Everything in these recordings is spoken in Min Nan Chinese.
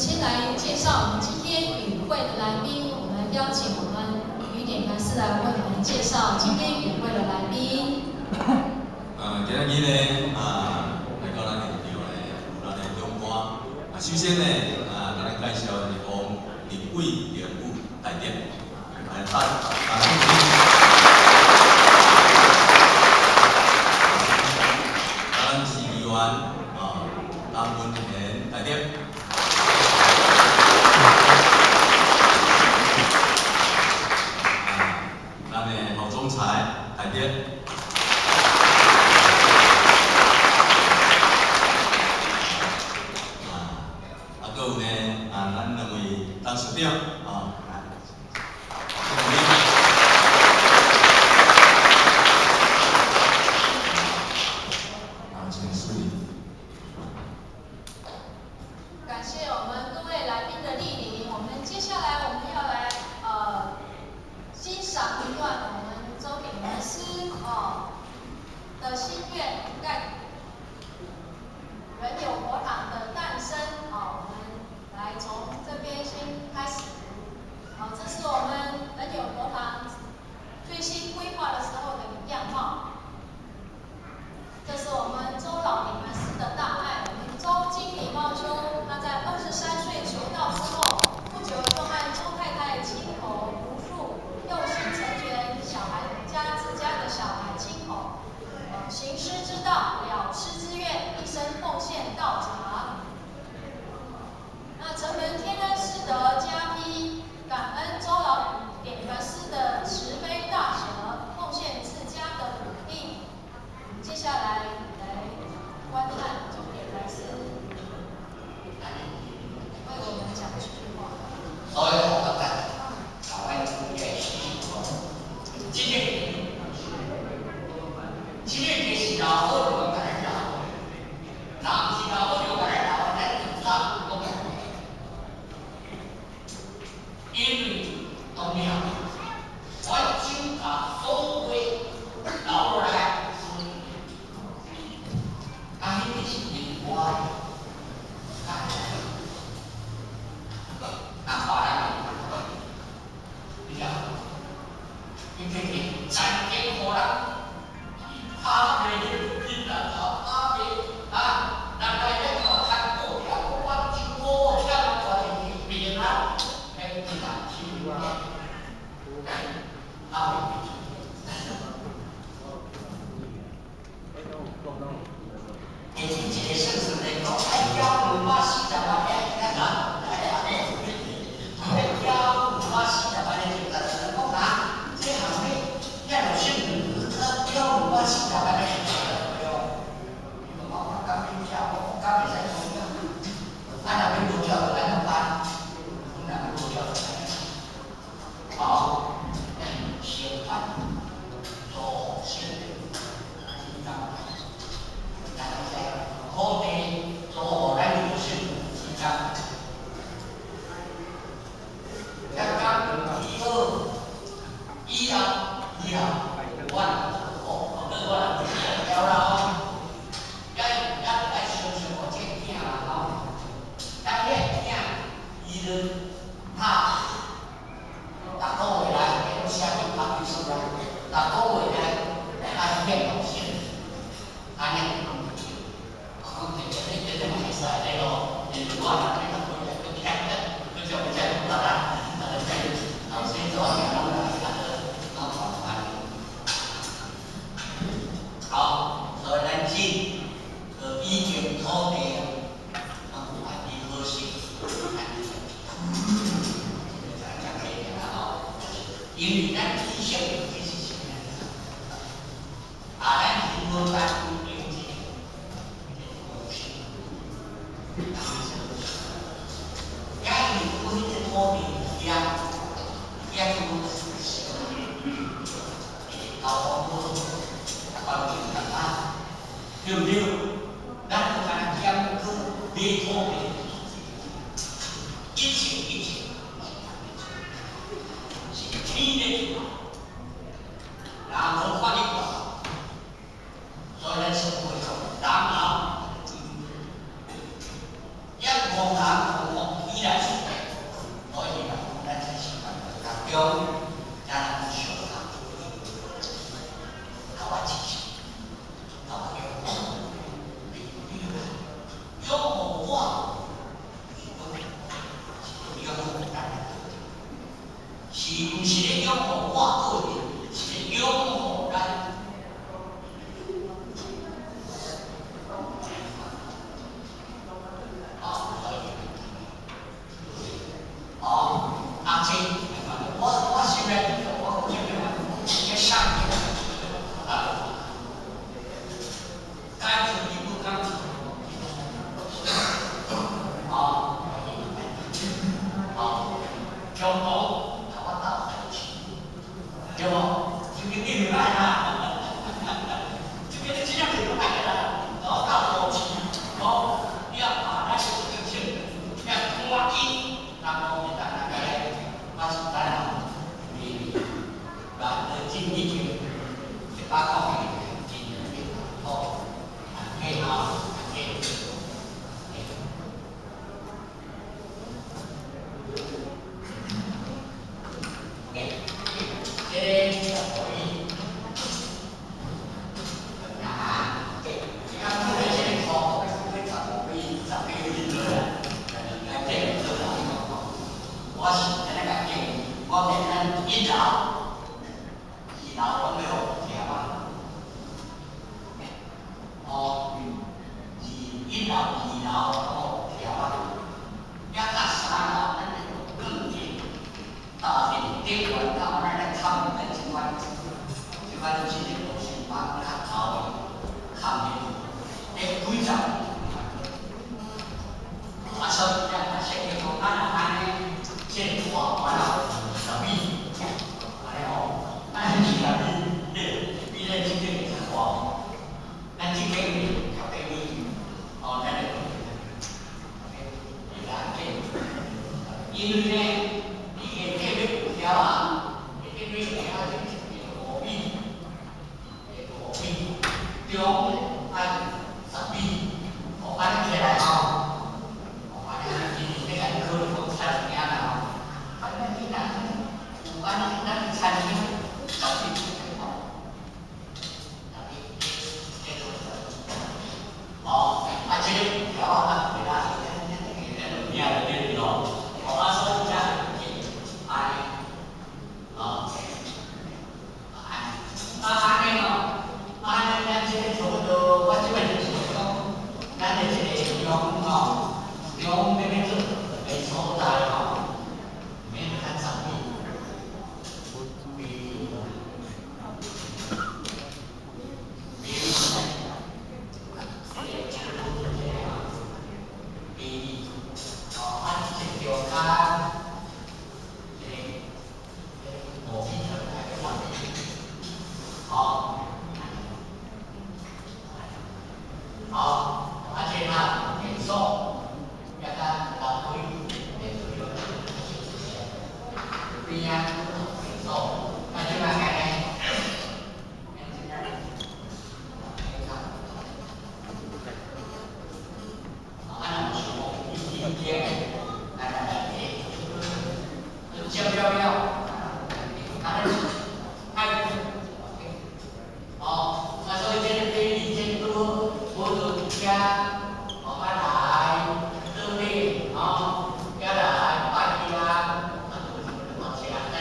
先來介紹我們今天與會的來賓，我們邀請我們余典凡師來為我們介紹今天與會的來賓。今仔日呢，來到咱現場呢，有咱的長官。首先呢，咱來介紹的是王立偉靈武大德，來大大咱市議員陳文賢大德。咱的侯總裁大德。閣有呢，咱兩位董事長，請肅立。感謝我們各位來賓的蒞臨。我們接下來我們要來欣賞一段我們周典凡師的心願蓋仁有佛堂的誕生。我們來從這邊先開始。好，這是我們仁有佛堂最新規劃的時候的樣貌。這是我們周老典凡師的大愛。我們周經理茂秋，他在23歲求道之後，不久就和周太太親口如數，用心成全小孩家自家的小孩親口，行師之道，了師之願，一生奉獻道場。那承蒙天恩師德加被，感恩周老典凡師的慈悲大捨，奉獻自家的土地。接下來來觀看周典凡師為我們講幾句話。所以我覺得台灣嘅事情，這個就是老好就來老，若毋是老好就來老，咱就早講。因為當年我酒家所有留落來，彼個是另外，別人，你知？因為曾經予人拍袂去啦，拍袂啊，人來咧靠牽布條，我手我跳我就是變啊，哎，你看，啊，其實一個算算來講，愛交240萬的，啊，愛交240萬的就但是講啊，這項咧，遐有算交240萬的，對哦。你講我敢要跳，我敢袂使講啊，若欲無跳就按怎辦？若欲無跳就按怎？好，先辦做先，土地租予咱有先資金，遐工起好以後，以後我若我若了啦吼，遐遐愛相信我這囝啦吼，咱遐囝伊就拍逐個月來，寫佇拍秘書來，逐個月來愛獻貢獻，按呢。這個嘛會使的咯，因為我若欲較回來閣聽，閣叫不叫不啦？啊，所以做啊，啊，好，所以咱這就已經土地啊，有按伊好勢，因為咱起先其實是啊，咱是無辦用這個。假如有彼個土地遐，遐就交通好，環境較歹，對毋對？咱就敢若減去買土地，一切一切是天咧做，人無法度，所以咱說過講，人後一五人五福氣，中，咱相合，甲我支持，甲我擁護，擁護我，是擁護咱的，是毋是咧擁護我個人？是咧擁護咱。哦，哦，阿青，我心內我講啥物話？一上啊，該做義務剛做。哦，哦，中國共我鬥扶持，對無？這個你袂歹啦，這個你真正袂歹啦，共我鬥扶持，哦，你要把咱這個政策要趕緊，然後會當來我是咱來進已經100個月，真好，OK 好，OK。這個可以。啊，這個這個15米、10米左右啦，來這個做啦。我是按呢共建議，我變咱一樓，二樓攏欲予徛啊。哦，一樓、二樓攏予徛啊。抑到三樓，咱就更緊，到頂頂懸到咱來冚咱這款，這款就是路線板較頭的，冚的，咧幾十。啊，所以咱若設計講，咱若按呢，這個大懸10米，按呢吼，咱是10米，比咱這間較大。咱這間較8米，哦，咱就，會當建。因為呢，你下底欲有條啊，下底欲有條就是5米，5米，中愛10米，哦，按呢起來吼。哦，按呢今年欲共你考慮講餐廳啦吼，啊，咱你若有按呢，咱餐廳10米吼，10米，這個哦，啊，這個條啊，咱袂啦，咱就名就對咯。哦，啊，所以才按呢，哦，按，啊，按呢吼，按呢咱這個差不多，我這擺就是講，咱的這個量吼，量欲欲做的所在吼，免較10米，比，比，比，哦，啊，這個中間，這個5米出來5米，哦，好，啊，這個電鎖，抑較樓梯，電梯邊仔電鎖，啊，這擺按呢，啊，若有想講一間來來來，接了了，啊，愛，哦，啊，所以這個比例這個拄好，無就遮，哦，啊來，倒底，哦，遐來拜啊，啊，就來，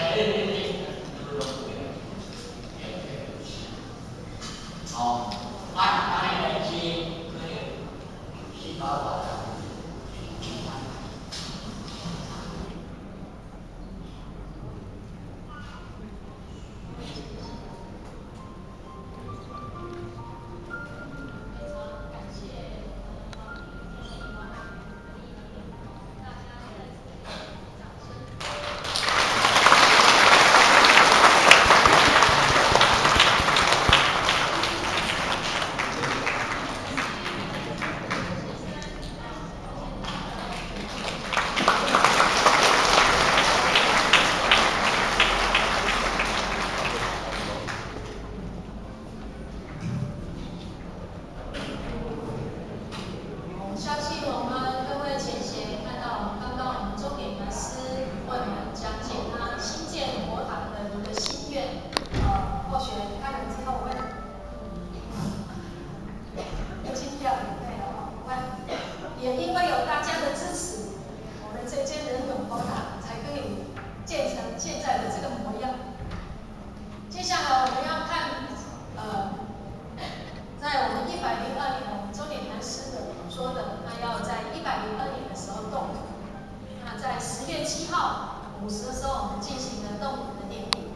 7號午時的時候，我們進行了動土的典禮，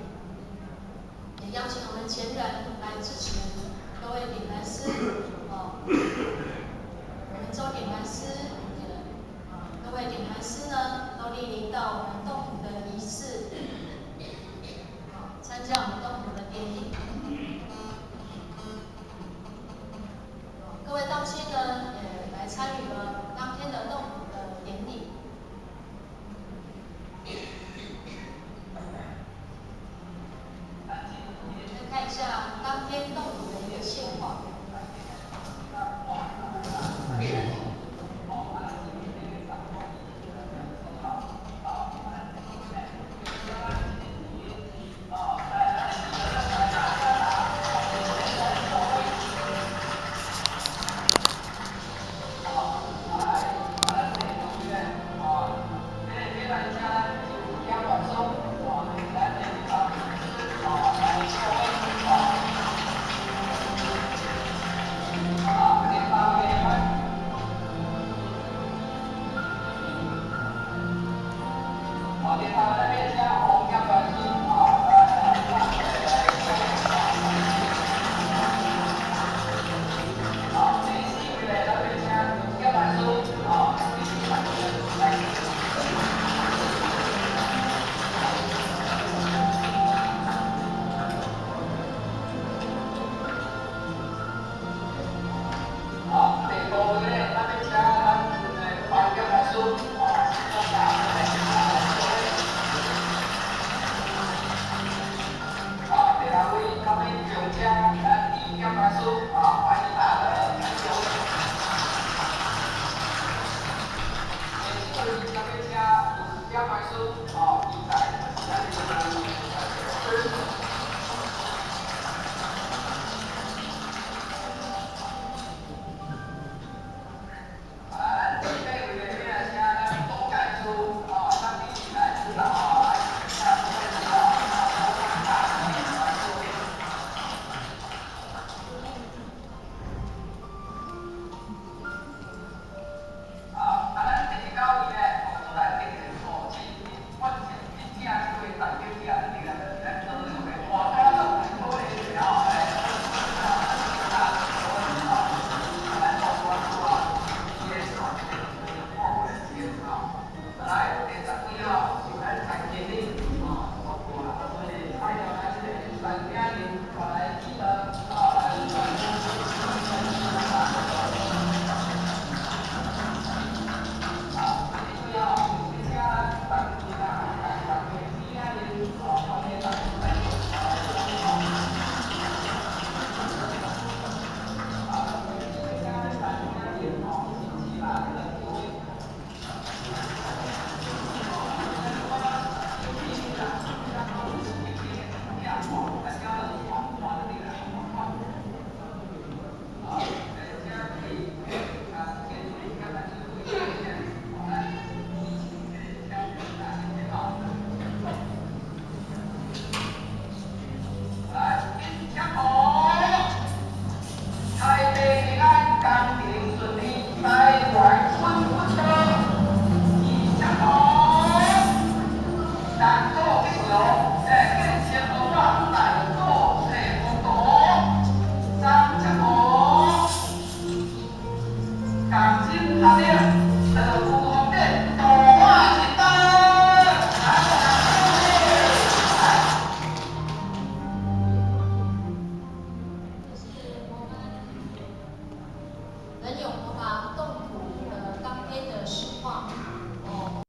也邀請我們前人來致辭，各位點壇師，哦，我們周點壇師，各位點壇師呢，都蒞臨到我們動土的儀式，好，參加我們動土的典禮。各位道親呢，也來參與了當天的動土的典禮。來看一下當天動土的一個現況。